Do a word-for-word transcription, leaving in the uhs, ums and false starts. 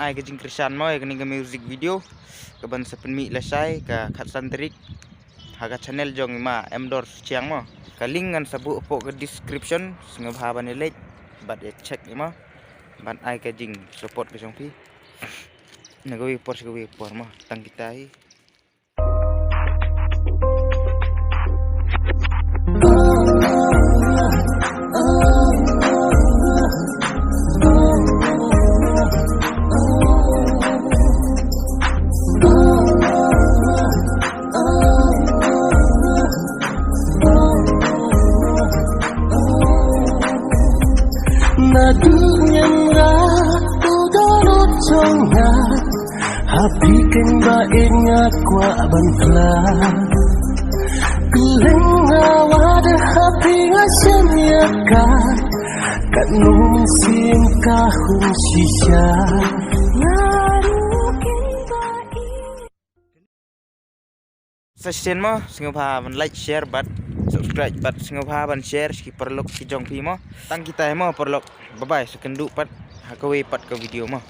Ai ka jingkyrshan mo ïa kane ka music video kaban sa pynmih lashai ka khatsan tarik ha ka channel jong i ma Emdor Suchiang mo. Ka link ngan sa buh hapoh ka description, sngewbha ban ïa leit bad ïa check i mo, ban ai ka jingsupport ka jong phi. Na kawei ka por sha kawei ka por mo, tang kita hi. Naduh ngam rat u dohnud jong nga, ha phi keiñ ba ïeit nga kwah ban phla. Kylleng nga wad ha phi nga shem ïa ka, katno mynsiem ka hun shisha. Sa shisien mo, sngewbha ban like, share bad subscribe bad sngewbha ban share sha ki paralok ki jong phi mo. Tang kita hi mo paralok. Bye bye, sa kynduh pat ha kawei pat ka video mo.